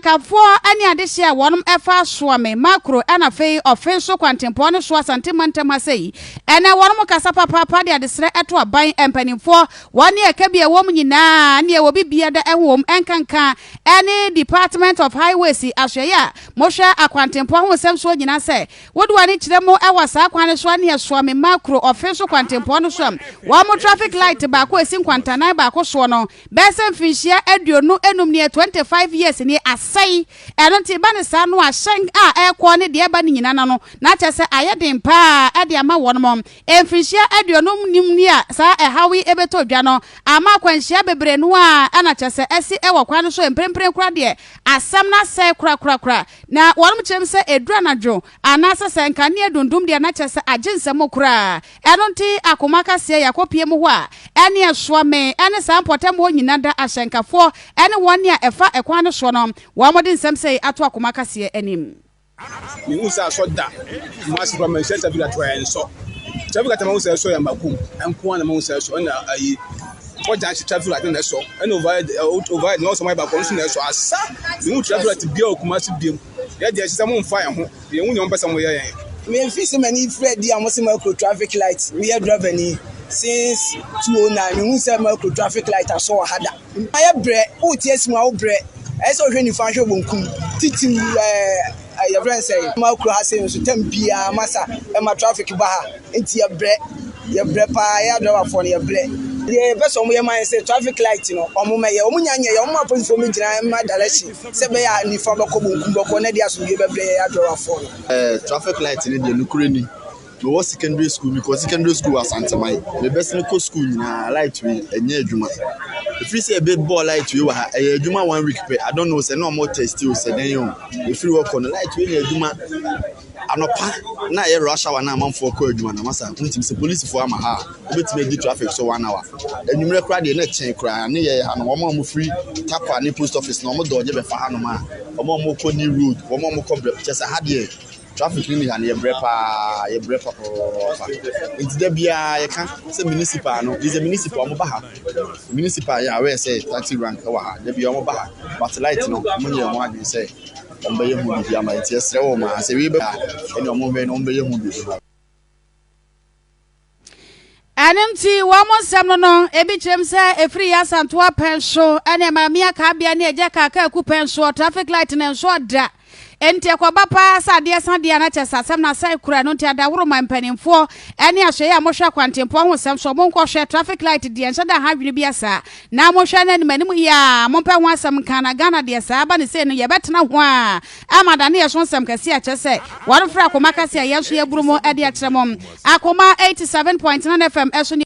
Kafoɔ ne adehyeɛ a wɔnom ɛfa Suame, Makro ɛna afei Ɔfe so kwantempɔn no so Asante mantam ha sei. Ɛnɛ wɔnom kasa papaapa de adesrɛ ɛto aban mpanimfoɔ wɔn ne ɛka bi a ɛwɔ mu nyinaa ne ɛwɔ bibia da ɛho wɔm ɛnkanka ɛne Department of Highways asoɛeɛ a mohwɛ akwantempɔn ho nsɛm soɔ nyinaa sɛ wode w'ani kyerɛ mo ɛwɔ saa kwan no so ne Suame, Makro, Ɔfe so kwantempɔn no so a wɔn traffic light baako a ɛsi nkwantanan baako soɔ no bɛyɛ sɛ mfinhyia 25 nie, 25 years nie, asɛe. Ɛno nti ba ne saa no ahyɛn a ɛrekɔ ne deɛ ɛba ne nyinaa no na kyerɛ sɛ ayɛ den paa ɛde ama wɔn mo. Mfinhyia 55 ni a saa ɛhaw yi ɛbɛtɔ dwa no ama akwanhyia bebree no a ɛna kyerɛ sɛ ɛsi ɛwɔ kwan no so. Mprempren kora deɛ, asɛm no asɛe korakorakora na wɔn kyerɛ mu sɛ eduru anadwo anaasɛ sɛ nkanea dundum deɛ, na kyerɛ sɛ agye nsɛm koraa. Ɛno nti akoma kaseɛ yɛakɔpie mu hɔ a ɛne Ɛsoame ɛne saa mpɔtam hɔ nyinaa da ahyɛnkafoɔ ɛne wɔn a ɛfa ɛkwan no soɔ no, wɔn de nsɛm sɛ ato akoma kaseɛ anim. Mehu sɛ asɔ da Kumasi kora manhyia traffic light wɔ ɛnsɔ traffic light. Mahu sɛ ɛsɔ yɛ Makum nko a na mahu sɛ ɛsɔ, ɛna ayi kɔ junction traffic light na ɛsɔ, ɛna overhead, overhead na ɔsɔ mayɛ baako nso na ɛsɔ asa. Mehu traffic light bia wɔ Kumasi biom. Yɛ deɛ ɛhyɛ sɛ momfa yɛn ho, yɛn ho nyɛ wɔn pɛ sɛ moyɛ yɛn. Memfi sɛ m'ani firi adi a mo sɛ makuro traffic light. Meyɛ driver ni since 209. Mehu sɛ makuro traffic light asɔ wɔ ha da. Ayɛ brɛ wotie si mu a wobrɛ, ɛyɛ sɛ wohwɛ nifa, hwɛ bonkum titiw. Yɛfrɛ no sɛ makuro ha sei nso tam biara masa ɛma traffic ba ha, nti yɛbrɛ, yɛbrɛ paa. Yɛ adriverfoɔ no yɛbrɛ. Deɛ yɛpɛ sɛ ɔmo yɛ man sɛ traffic light no ɔmo mɛyɛ, ɔmo nya nyɛ yɛ, ɔmo ma polisifoɔ mi gyina ma direction sɛ bɛyɛ a nifa bɛkɔ, bonkum bɛkɔ, na de asomdwe bɛbrɛ yɛ adriverfoɔ no. Traffic light ni deɛ, nukuri ni mewɔ secondary school, mekɔ secondary school Asanteman, mebɛsene kɔ school nyinaa, light wei ɛnyɛ adwuma. Ɛfiri sɛ ɛbɛ bɔɔ light wei wɔ ha, ɛyɛ adwuma one week pɛ. I don't know sɛ na ɔmo test o sɛ dɛn o. Ɛfiri hɔ kɔ no, light wei nyɛ adwuma. Anɔpa na ɛyɛ rush hour na amanfoɔ kɔ adwuma na masa ntumi sɛ polisifoɔ ama ha a wobɛtumi adi traffic so one hour. Anwummerɛ koraa deɛ, na ɛkyɛn koraa ne yɛ ha no. Wɔn a wɔfiri Takwa ne post office na wɔn dɔɔgye bɛfa hanom a wɔn a wɔkɔ New Road, wɔn a wɔkɔ brɛ kyɛ sɛ ha deɛ traffic ni ha no, yɛbrɛ paa, yɛbrɛ papaapa. Nti da biara yɛka sɛ municipal no is a municipal, wɔn ba ha. Municipal yɛ aware sɛ taxi rank wɔ ha, da biara wɔn ba ha, but light no wɔn nyɛ wɔn adwene sɛ wɔn bɛyɛ ho biribi ama. Nti yɛsrɛ wɔn a sɛ wei bɛ ɛne wɔn hwɛ no, wɔn bɛyɛ ho biribi. Ɛno nti wɔn mo nsɛm no ebi kyerɛ m sɛ ɛfiri yɛ Asantoa pɛn so ɛne Maame Akaabea ne Agya Kaakaaku pɛn soɔ, traffic light ne nso ɔda. Nti ɛkɔba paa sɛ adeɛ sa deɛ na kyɛ sɛ asɛm no asɛe kora no. Nti adahoro ma mpanimfoɔ ɛne ahwɛeɛ a mohwɛ akwantempɔn ho nsɛm so, monkɔhwɛ traffic light deɛ nhyɛ da ha adwene bi asa na mohwɛ no anim anim yie a mompɛ ho asɛm nka. Na Ghana deɛ, saa ba ne sei no yɛbɛtena ho a ama da ne yɛ so nsɛm kɛse a kyerɛ sɛ wɔrefrɛ Akoma kɛse a yɛn nso yɛburu mu de akyerɛ mo. Akoma 87.9 FM ɛso.